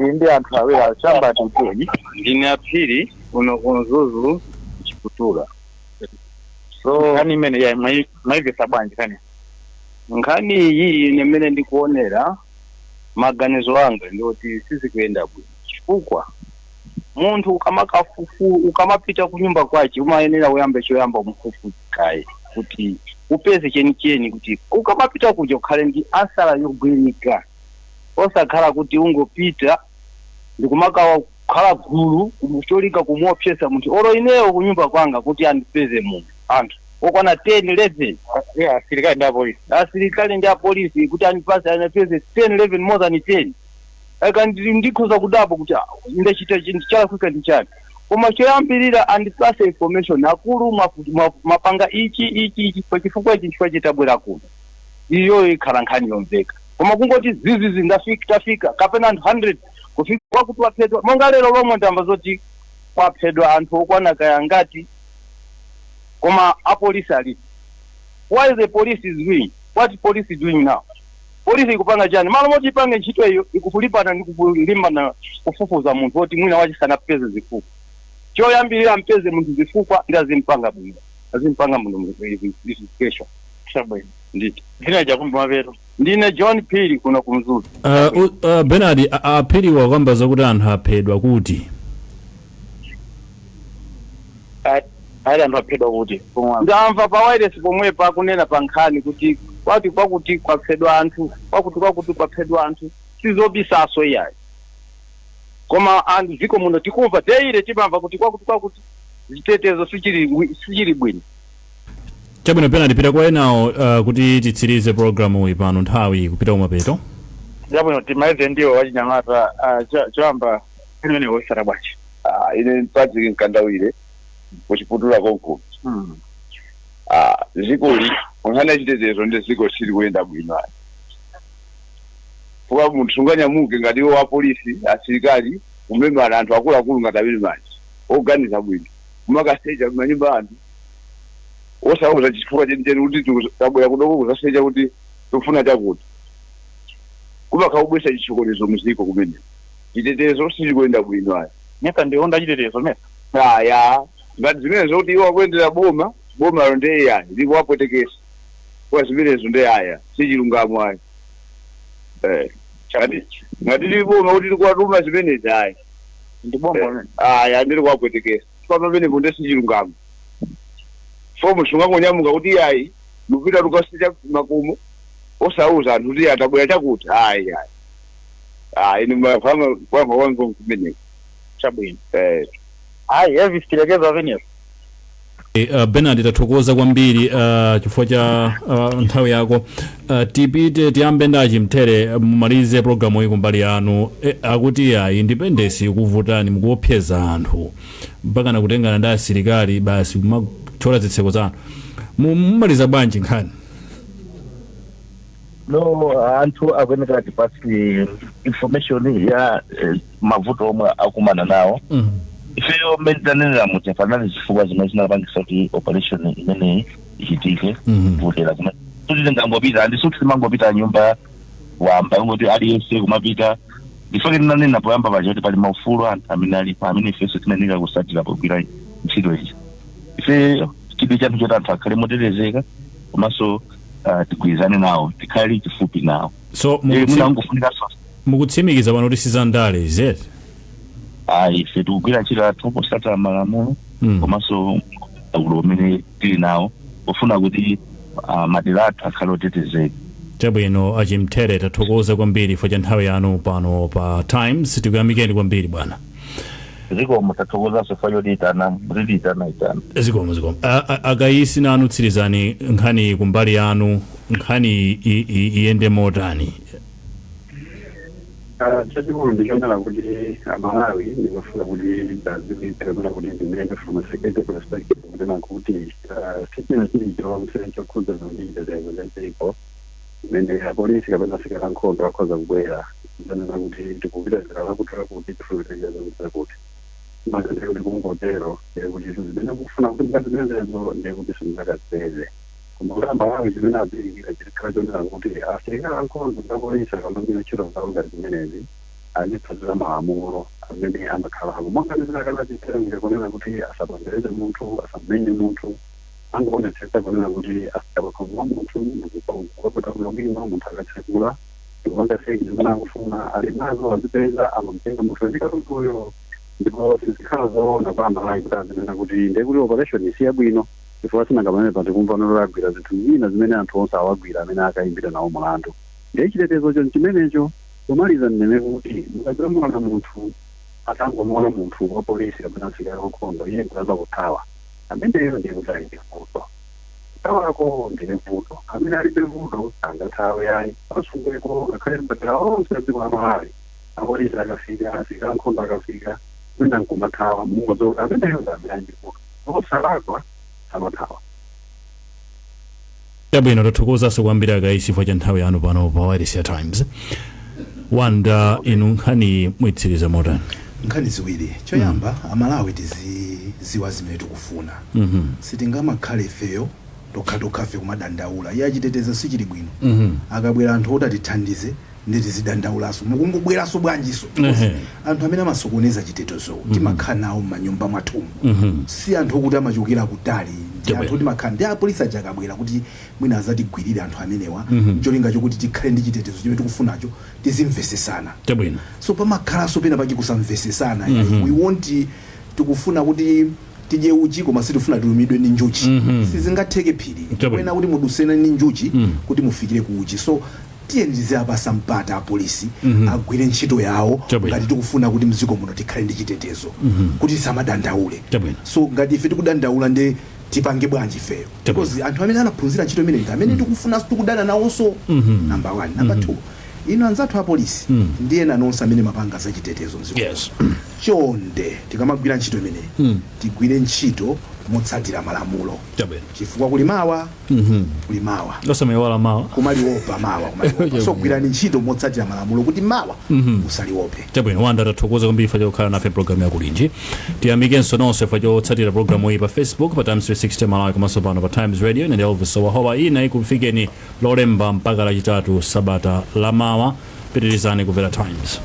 ndili ndi anthu awiri achamba titeni. Ndine Aphiri kuno kumzuzu, Chiputula. So nkhani imene ya mwayimvetsa bwanji nkhani? Nkhani iyi, ine mmene ndikuonera, maganizo anga ndikuti sizikuyenda bwino, chifukwa munthu ukamakafufu, ukamapita kunyumba kwace, umayenera uyambe choyamba umufufuze kaye kuti upeze chenicheni, kuti ukamapita kuja ukhale ndi answer yogwirika, osakhala kuti ungopita ndikumakawa kukhala gulu cholinga kumuopsesa munthu. Olo ineyo kunyumba kwanga kuti andipeze munthu, anthu okwana 10 11 Yeah, asilikali ndi apolisi. Asilikali ndi apolisi kuti andipase, andipeze 10 11, more than 10, aka ndikhoza kudabwa kuti ah, ndachita chinthu chalakwika ndi chani? Koma choyambirira andipase information, akulu, mapanga ichi, ichi, ichi, pa chifukwa ichi, chifukwa chitabwera kuno, iyo ikhala nkhani yomveka. Koma kungoti zizizi ndafika, tafika kapena anthu 100 kufika kwakuti waphedwa, monga lero lomwe ndamva zoti kwaphedwa anthu okwana kaya ngati, koma apolisi alipo. Why the police is doing what police is doing now? Polisi ikupanga chani? Malo moti ipange ntchito iyo, ikukulipana ndi kulimbana kufufuza munthu woti mwina wache sanapeze zifukwa. Choyambirira mpeze munthu zifukwa ndi azimpanga bwino, azimpanga munthu investigation. Chabwino. Nditi Dzina chakumba mapeto? Ndine John Phiri kuno kumzuzu. Bernard, Aphiri wakamba zakuti anthu aphedwa kuti? Ali anthu aphedwa kuti pomwe? Ndamva pa wireless pomwepa akunena pa nkhani kuti kwati kwakuti kwaphedwa anthu, kwakuti kwakuti kwaphedwa anthu. Sizobisaso iyayi, koma anthu dziko muno tikumva daily, timamva kuti kwakuti kwakuti chitetezo sichili bwino. Chabwino Bernard, pita kwa enawo kuti titsirize programu iyi pano, nthawi kupita kumapeto. Chabwino, timalize ndiwo wachinyamata. Ah, choyamba imene woisata bwanji? Ah, ine Patrick Mkandawire, kuchiputula konko. Ah, zikoli nkhani yachitetezo ndi ziko sili kuyenda bwino ayi, fuka munthu sunganyamuke ngati iwo apolisi, asilikali, kumemana anthu akuluakulu ngati amene manje oganiza bwino, kumakasecha manyumba anthu osauza chifukwa chenicheni kuti tabwera kudoko kuzasecha kuti tikufuna chakuti, kumakhaubwesa chisokonezo muziko kumene chitetezo sichikuyenda bwino ayi. Mesa ndionda chitetezo mesa? Aya. Ngati zimene zoti iwo akuyendera boma, bomalo ndiye yayi, likuwapwetekesa kwa zimenezo, ndiye aya si chilungamo ayi. Ngati lili boma kuti likuwatuma zimenezi, ayi. Ndi boma limene. Aya, ndili kuwapwetekesa pa pamenepo, ndiye si chilungamo. Fomu sungangonyamuka kuti ayi, lupita lukasicha makumo, osauza anthu kuti atabwera chakuti, ayi, ayi, ayi, ni mafama kwanga wangu kumeneko. Chabwino. Eh. Ayi, Elvis, tilekeza pamenepo. Bernard, tathokoza kwambiri chifukwa cha nthawi yako. Tipite tiyambe ndachi Mthere, mumalize programu iyi kumbali yanu. Akuti ya independence ikuvutani, mukuopseza anthu mpaka nakutengana ndi asilikali basi kumathyola zitseko zanu. Mumaliza bwanji nkhani? No, anthu akuyeneka tipatse information ya mavuto omwe akumana nawo. Ifeyo mmene tanenera muja, panali zifukwa zimene zinapangisa kuti operation imeneyi ichitike. Kutera kuma kuti tingangopita, andisuti timangopita nyumba wamba ngoti aliyense kumapita. Ndifake tinanena poyamba paja kuti pali maufulu anthu amene alipo, amene ifenso tinayenera kusatira pogwira ntchito ichi. Ife chidwi chathu choti anthu akhale motetezeka, komanso tigwirizane nawo, tikhale chifupi nawo. So Munangofunikanso mukutsimikiza pano kuti sizandale zeti? Ayi, ife tikugwira ntchito yathu posatira malamulo komanso ulo umene tili nawo pofuna kuti madera athu akhale otetezeka. Chabwino, achimthere, tathokoza kwambiri chifukwa cha nthawi yanu pano pa Times. Tikuyamikeni kwambiri, bwana. Zikomo, tathokozanso chifukwa chotiyitana, mutitiyitana itana. Zikomo, zikomo. Akayisi, nanu tsirizani nkhani kumbali yanu. Nkhani iyende motani? Chachikulu ndichonena kuti Amalawi, ndikufuna kuti aziwitse kapena kuti ndinene from a security perspective kunena kuti sichina chilichonse chokhudzana ndi chitetezo cha dziko imene apolisi kapena asilikali ankhondo akhoza kubwera kudzanena kuti tikupita dera lakuti lakuti, tifuna zakuti. Manje ndikuti kungotero, ndikuti zimene kufuna kuti mukazipezero, ndikuti simungakazipeze. Koma kuti Amalawi chimene adziwikira chikhala chonena kuti asilikali ankhondo ndi apolisi akamagwira ntchito zawo ngati zimenezi, azitsatira malamulo amene amakhalako, monga ndizinakanachitira kunena kuti asapondereze munthu, asamenye munthu, angoonetsetsa kunena kuti afika pakhomo pa munthu ndikukakuta bwino, munthu akatsekula ndikupanga search, zimene akufuna ali nazo, azipeza, amamtenga munthu ndi katunduyo. Ndipo sizikhala zoona kwa Amalawi kuti azinena kuti ndekuti operation isiya bwino, chifukwa sinanga pamene patikumva agwira zinthu zina zimene anthu onse awagwira amene akayimbira nawo mulandu, ndiye chitetezocho nchimenecho. Pomaliza ndinene kuti mukadzamuona munthu, atangomuona munthu wa polisi kapena msilikali wankhondo, iye nkuyamba kuthawa, ameneyo ndiye kuti ali ndi vuto. Kuthawako ndiye vuto. Amene alibe vuto angathawe ayi. Pasungweko, ngakhale madera onse a dziko la Malawi, apolisi akafika, asilikali ankhondo akafika, mwina nkumathawa, mungodziwa ameneyo ndi amene ali ndi vuto. Osalakwa samathawa. Chabwino, tathokozanso kwambiri Akaisi chifukwa cha nthawi yanu pano pa Wireless ya Times. Wanda, inu nkhani mwitsiriza motani? Nkhani ziwiri. Choyamba, Amalawi tiziziwa zimene tikufuna. Sitingamakhale ifeyo tokhatokhafe kumadandaula iye achitetezo sichili bwino. Akabwera anthu oti atithandize, ndi tizidandaulanso, mukungobweranso bwanjiso? Anthu amene amasokoneza chitetezo timakhala nawo m'manyumba mwathumu. Si anthu okuti amachokera kutali, ndi anthu timakhala ndi apolisi aja. Akabwera kuti mwina azatigwirire anthu amenewa ncholinga chokuti tikhale ndi chitetezo chimene tikufunacho, tizimvesesana. So pamakhalanso pena pake kusamvesesana. We want, tikufuna kuti tidye uchi, koma sitifuna tilumidwe ndi njuchi. Sizingatheke phiri. Kuena kuti mudusene ndi njuchi kuti mufikire ku uchi. So tiyeni tiziyapasa mpata apolisi agwire ntchito yawo ngati tikufuna kuti mdziko muno tikhale ndi chitetezo, kuti tisamadandaule. So ngati ife tikudandaula, ndi tipange bwanji ifeyo? Because anthu amene anaphunzira ntchito imeneyi ndi amene tikufuna, tikudana nawonso. Number one. Number two, inu anzathu apolisi ndi ena nonse amene mapanga zachitetezo mdziko, chonde, tikamagwira ntchito imeneyi, tigwire ntchito motsatira malamulo, chifukwa kuli mawa. Kuli mawa. Osamaiwala mawa. Kumaliopa mawa, kumaliopa. So gwirani ntchito motsatira malamulo kuti mawa musaliope. Chabwino, Wanda, tathokoza kwambiri chifukwa chokhala nafe programu yakulinji. Tiyamikenso nonse chifukwa chotsatira programu iyi pa Facebook pa Times 360 Malawi, komanso pano pa Times Radio. Ine ndi Elvis Wahowa. Ina ikufikeni Lolemba mpaka Lachitatu sabata lamawa. Pitirizani kumvera Times.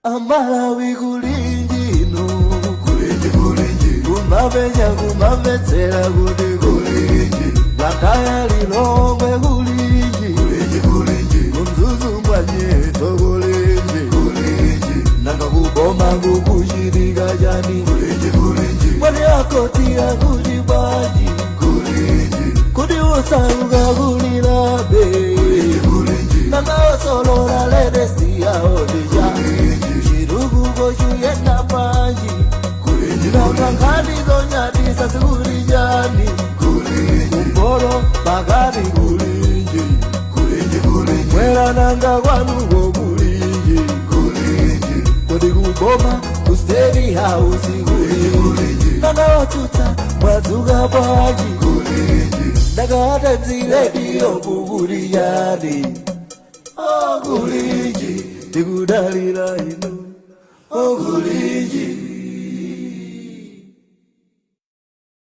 Amalawi kulinji ino, kulinji, kulinji. Kumapenya kumamvetsera kuti kulinji. Blantyre, Lilongwe kulinji, kuMzuzu mwanyeto kulinji, nanga kuboma kukuchitika chani? Mwani akoti akuti bwanji? Kuti usauka kulilabe, nanga osolola ledesi yaodija chitukuko chuyenda panji, nanga nkhani zonyadisa zikuli chani? Kumporo pakati kulinji, mwera nanga kwanuko kulinji, kodi kuboma ku State House kulinji, nanga watsutsa mwadzuka bwanji? Ndakata mzilediyo kukuli chani? Okulinji, tikudalira inu, okulinji.